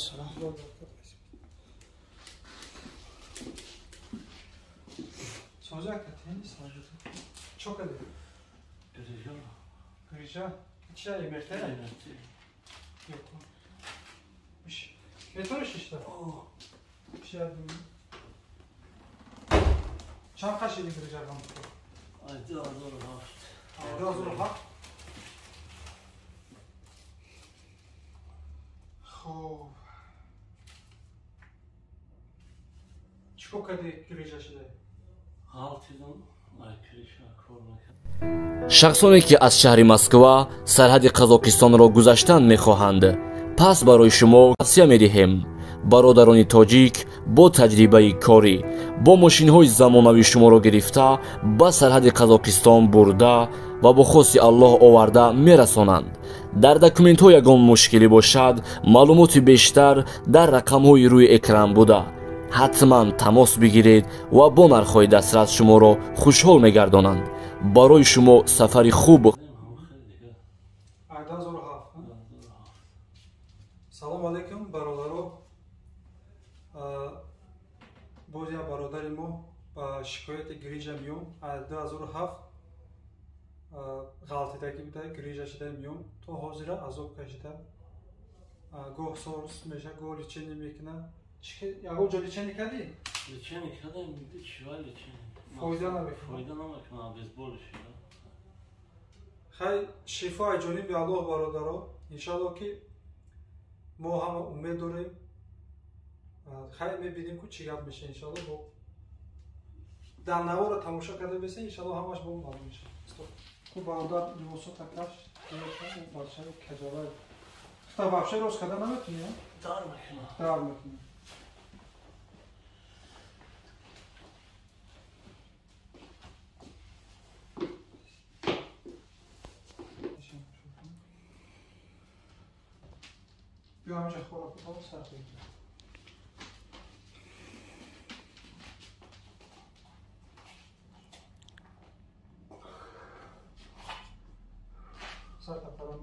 Ассалом. Созака тенис чо кади? Грижа. Грижа? Чия МРТ? МРТ. Yok. Метавониш шишта? Чия чанд қашиди грижа ғамто? Ай 2007. 2007? Хуб. Чӣ кор кардӣ грижа шуда? Ғалтидам, ай грижа кор накард. Шахсоне ки аз шаҳри Москва сарҳади Қазоқистонро гузаштан мехоҳанд, пас барои шумо тавсия медиҳем. Бародарони тоҷик бо таҷрибаи корӣ бо мошинҳои замонавӣ шуморо гирифта ба сарҳади Қазоқистон бурда ва бо хости Аллоҳ оварда мерасонанд. Дар документҳо ягон мушкилӣ бошад, маълумоти бештар дар рақамҳои рӯи экран буда. Ҳатман тамос бигиред ва бо нархҳои дастрас шуморо хушҳол мегардонанд. Барои шумо сафари хуб. Салом алейкум, бародаро. Боз як бародари мо ба шикояти грижа миён аз 2007 ғалтидагӣ буда, грижа шуда миён то ҳозира азоб кашида. Гоҳ сорс меша, гоҳ лечение мекунад. Ягон ҷо лечение кардӣ? Лечение кардем, чива лечение? Фоида намекунад. Фоида намекунад, обезболивающий. Хай, шифо аз ҷониби Аллоҳ, бародаро. Иншаллоҳ ки мо ҳама умед дорем. Хай, мебинем ку чӣ гап меша иншаллоҳ. Бо дар наворо тамошо карда бесен, иншаллоҳ ҳамаш бо маълум меша. Ку бародар либосота каш, бачаи каҷалай. Хта вообще рост карда наметунӣ? Дар мекунад. Дар мекунад. Биё ҳаминҷа хӯрок бихӯр, сар бигир. Сарта парам.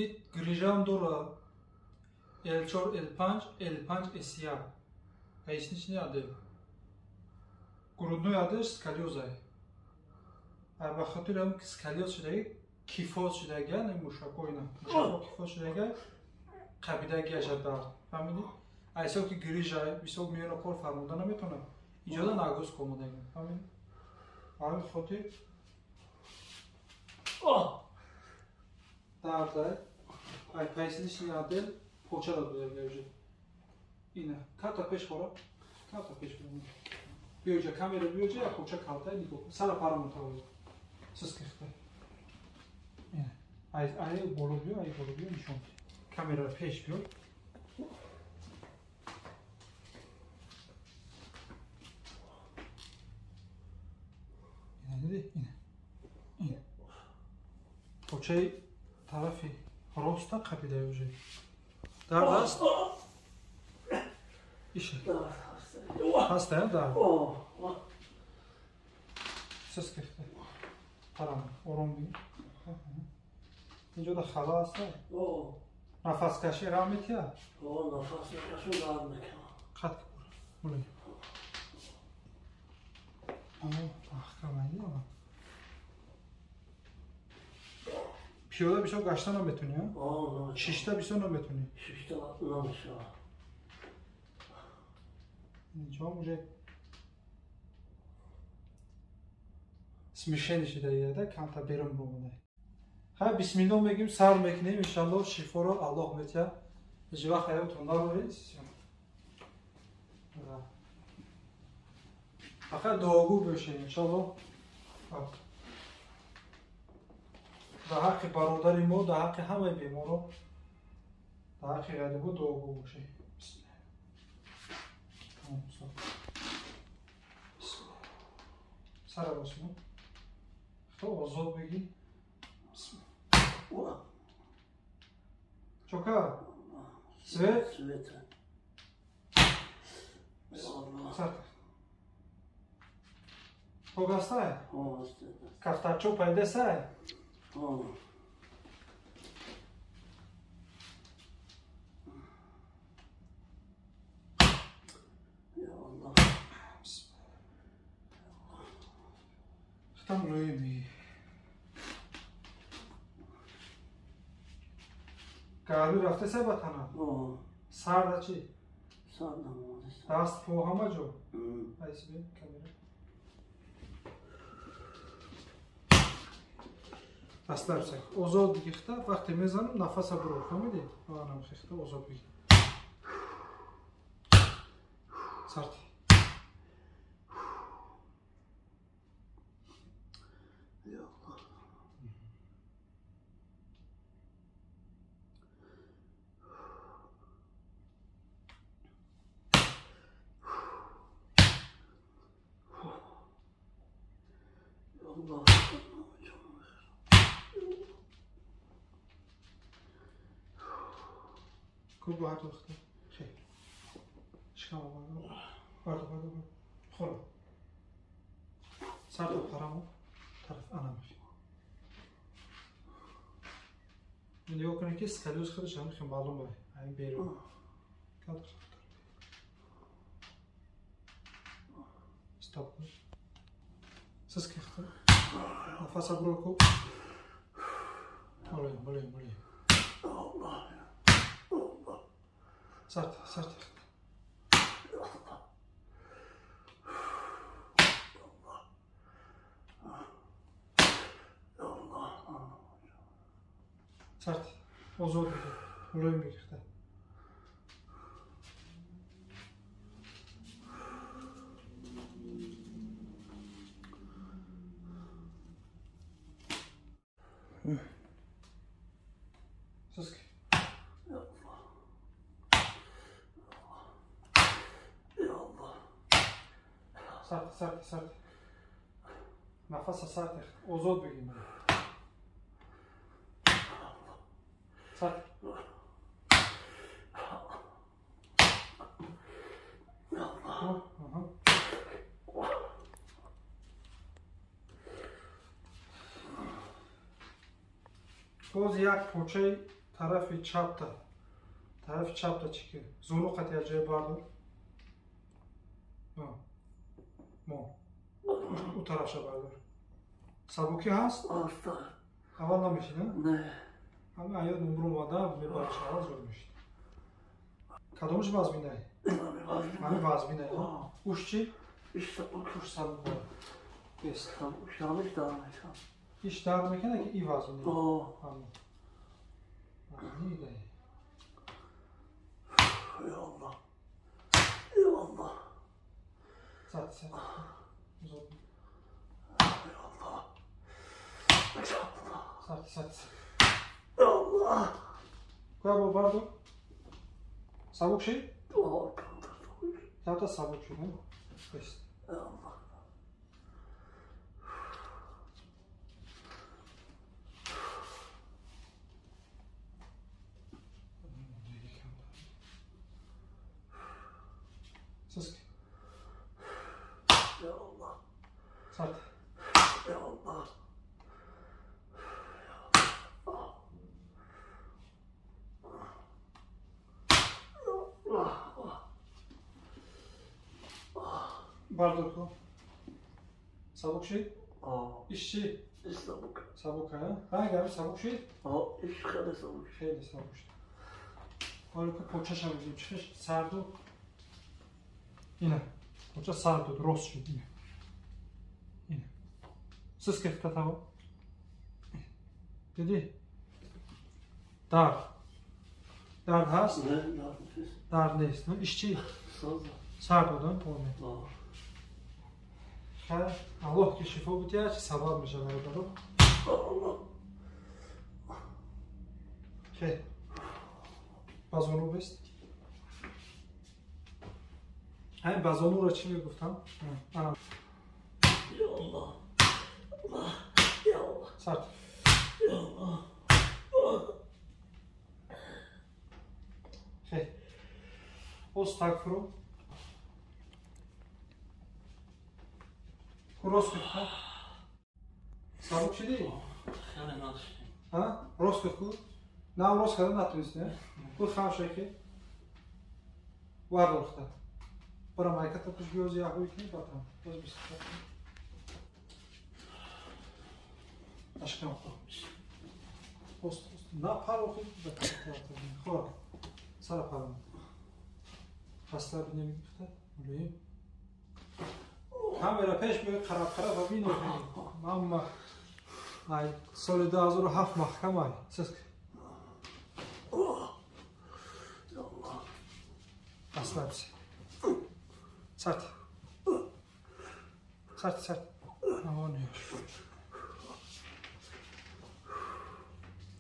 Ит грижам дора L4, L5, L5, S1. Поясничный отдел. Грудной отдел сколиозай. А ба хотири ҳам сколиоз шудаги, кифоз шудаги, яъне мушако ина. Мушако кифоз шудаги, қабидаги аша дард. Фаҳмидӣ? Айсо ки грижа, мисол миёна кор фармуда наметавонад. Иҷода нагрузка омадаги. Фаҳмидӣ? Ҳамин хотир дард ай поясничный отдел поча дод буда уже. Ина, карта пеш хора, карта пеш хора. Биёҷа камера биёҷа, я поча карта нигоҳ. Сара парам тавоз. Сис кихта. Ина, ай ай боло биё, ай боло биё нишон. Камера пеш биё. Ина диди, ина. Ина. Почаи тарафи роста қапида уже. Дард аст? Иша. Ҳаст, дард? Сис кихта. Парам, ором бигир. Инҷо да хала аст? Нафаскашӣ рам метиҳад? Нафас мекашам, дард мекунад. Қат ки бура. Маҳкам айди ама. Пиёда бисёр гашта наметунӣ, а? Шишта бисёр наметунӣ? Шишта намешавад. Инҷо уже смешение шуда, камта берун бомада. Хай, бисмиллоҳ мегӯем, сар мекунем, иншаллоҳ шифоро Аллоҳ метиҳад. Ҳеҷ вақт ҳаётон нароред. Фақат дуогӯ бошед, иншаллоҳ. Дар ҳаққи бародари мо, дар ҳаққи ҳамаи беморо, дар ҳаққи ғарибо дуогӯ бошед. Сара босмо. Хто озод бигӣ. Чока? Свет? Свет. Сарт. Погастай? Ҳа. Кафтарчо пайдасай? Ҳа. Хатам лоими. Гармӣ рафтасай ба тана? Сарда чӣ? Даст по ҳама ҷо? Айсби камера. Дастар сак. Озод гирифта, вақте мезанам нафаса буро, фаҳмидӣ? Анам хихта озод бигир. Сарти. Куб бардохта. Хел. Шикам бардо. Бардо, бардо. Хоро. Сарто парамо тараф ана мехи. Нигоҳ кунед ки сколиоз худаш ҳам хел маълум бай. Айн берун. Кадр. Стоп. Сиз кихта. Нафаса буро ку. Молоем, молоем, молоем. Сарт, сарт. Сарт, озод бигир. Мулоим бигир. Сиз Сарт, сарт, сарт. Нафаса сарт. Озод бигир. Сарт. Боз як почаи тарафи чапта. Тарафи чапта чӣ ки? Зону қат як ҷое бардор. Мо. Ӯ тарафша бардор. Сабукӣ ҳаст? Аввал намешид, не? Ҳама аёд умр омада, мебарча аввал зуд мешид. Кадомаш вазминай? Ҳами вазминай. Уш чӣ? Уш сабук. Бест. Иш дард мекунад ки и вазминай. Вазминай. Сарт, сарт. Сарт, сарт. Куя бо бардор. Сабук шид? Камтар сабук шуд, не? Бест. Сиз Сарт. Бардор ку. Сабук шид? Иш чӣ? Сабук, ҳа? Ҳа, гарми сабук шид? Иш хеле сабук. Хеле сабук шид. Ҳоло ку почаша мебинем. Чӣ сарду? Ина. Поча сарду, рост шуд. Ина. Ина. Сиз кехта таво. Дидӣ? Дард. Дард ҳаст? Не, дард нест. Дард нест. Иш чӣ? Сард буд, полне. Хайр, Аллоҳ ки шифо бидиҳад, чӣ сабаб мешавад бародаро. Хел. Ба зону бест. Ҳамин ба зонуро чӣ мегуфтам? Сарт. Хел. Оз так фуро. Рост кун. Сабук шидӣ? Хеле нашидем. Рост кун. На, рост карда натунистӣ. Ку хам шаки. Вардор худат. Бара майката пуш биёзи яҳуи кунӣ батам. Боз бис. Ашкам хӯр. Ост, ост. На пар охи. Хӯр. Сара парам. Хаста бинем гуфта. Мулоим. Камера пеш биёй қараб қараб ва бино. Амма ай соли 2007 маҳкам ай. Сис. Расслабься. Сарт. Сарт, сарт. Вон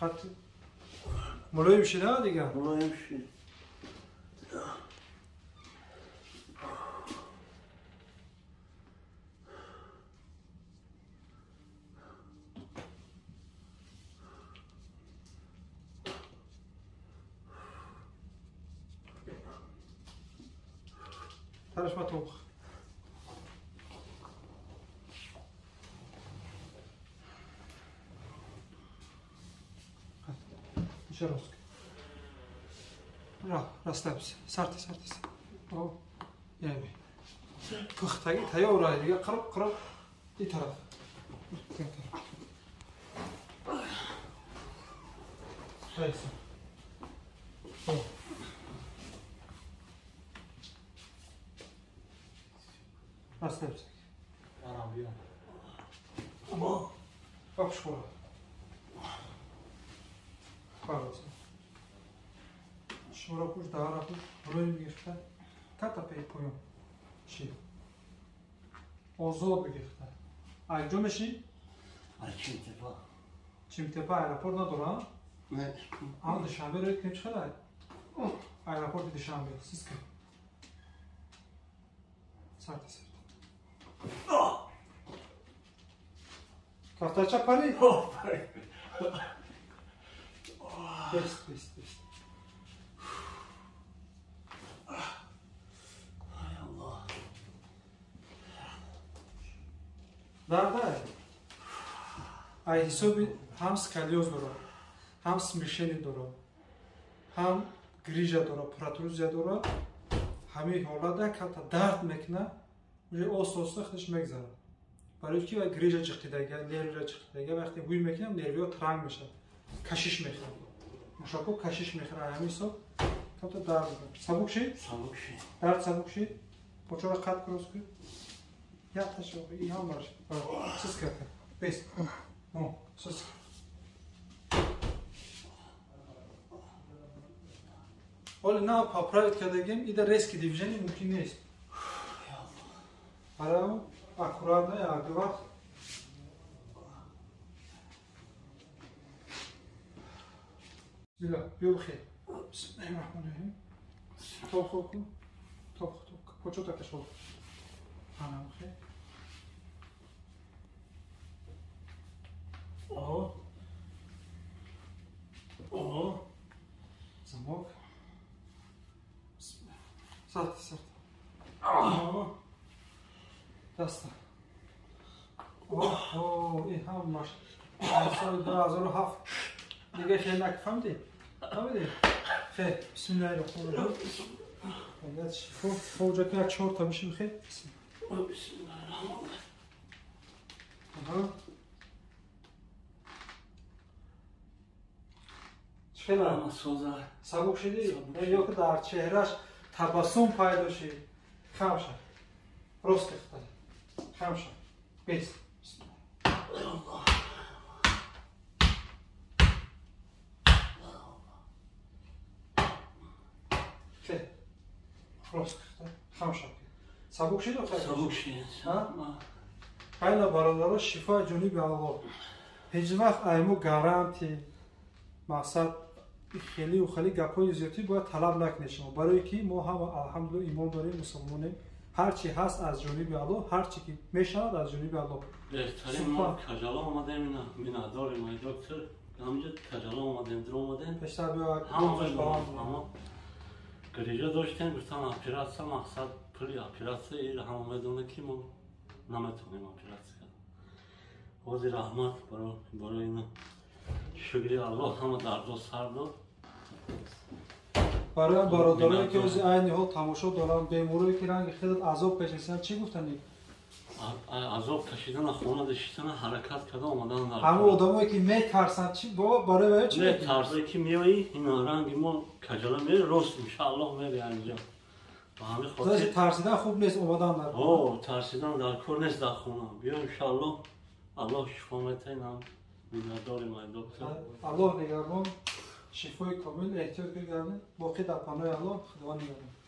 қат мулоим шида дигар? Мулоим шид. Тарашма тоқ. Еще раз. Расслабься. Сарти, сарти. О, ями. Пухтаги тайёр ай дига қирib qirib и тараф. Хайса. О. Расслабься. Арам биё. Пап школа. Пожалуйста. Шура пуш, дара пуш, рӯй гирифта, ката пей поён. Чи? Озод бигирифта. Ай ҷо меши? Ай Чимтепа. Чимтепа аэропорт надора? Не. А Душанбе рӯй кунем чӣ хелай? Аэропорти Душанбе. Сиска. Сарти, сарти. Кафтача пари? Пари. Бест, бест, бест. Ай Аллоҳ. Дардай. Ай ҳисоби ҳам сколиоз дора, ҳам смешение дора, ҳам грижа дора, протрузия дора. Ҳамин ҳолата ката дард мекуна, уже оста оста худаш мегзарад. Барои ки грижа ҷиқидага, нервра ҷиқидага, вақте ҳуй мекунам, нервиҳо транг мешавад, кашиш мехӯрад. Мушакҳо кашиш мехӯрад, ҳамин ҳисоб камта дард мекунад. Сабук шид? Сабук шид. Дард сабук шид? Почора қат кроз кун. Як ташо, и ҳамаш. Сис кард. Бес. О, сис. Ҳоле на поправить кардагим, ида резкий движение мумкин нест. Барои аккуратно, як ду вақт. Бисмилла, биё бихел. Бисмиллаҳи раҳмони раҳим. Топ хоб кун. Топ, топ. Почота кашол. Ана бихел. О. О. Замок. Сарт, сарт. О. Даста. О, и ҳамаш. Соли 2007. Дига хел накфаҳмидӣ? Фаҳмидӣ? Хел, бисмиллаҳи раҳмони раҳим. Агар шифо, фоҷа ки як чорта биши бихел. Бисмиллаҳи раҳмони раҳим. Аҳа. Чӣ хел? Соза. Сабук шидӣ? Ё ки дар чеҳраш табассум пайдо шид. Хам шав. Рост гирифта. Хам шав. Бес. Хел. Рост гирифта. Хам шав. Сабук шид ё Сабук шид. Айна бародаро, шифои ҷониби Аллоҳ. Ҳеҷ вақт айму гарантӣ мақсад хелию хеле гапҳои зиёдтӣ бояд талаб накунед шумо, барое ки мо ҳама алҳамдулилла имон дорем, мусулмонем. Ҳар чи ҳаст аз ҷониби Аллоҳ, ҳар чи ки мешавад аз ҷониби Аллоҳ. Беҳтарин мо каҷала омадем, ина миннатдорем ай доктор. Ҳамҷо каҷала омадем, дур омадем. Пештар биё ҳама. Грижа доштем, гуфтам оператсия, мақсад пули оператсия ҳама медонад, ки мо наметавонем оператсия кард. Ҳозир раҳмат барои ина, шукри Аллоҳ, ҳама дардо сар дод. Барои бародарое, ки ҳозир айни ҳол тамошо доранд, беморое, ки ранги хеле азоб кашидан, чӣ гуфтанӣ? Азоб кашидана, хона нишистана, ҳаракат карда омадан дар. Ҳамон одамое, ки метарсанд, чи барои ваё чӣ? Метарсе, ки меоӣ, ин ранги мо каҷала мери, рост иншааллоҳ мери анҷо. Ба ҳамин хотир тарсидан хуб нест, омадан дар. О, тарсидан дар кор нест, дар хона биё, иншааллоҳ Аллоҳ шифо метаҳад. Миннатдорим ай доктор. Аллоҳ нигаҳбон, шифои комил. Эҳтиёт бигардед, боқӣ дар паноҳи Аллоҳ, Худованд нигаҳбон.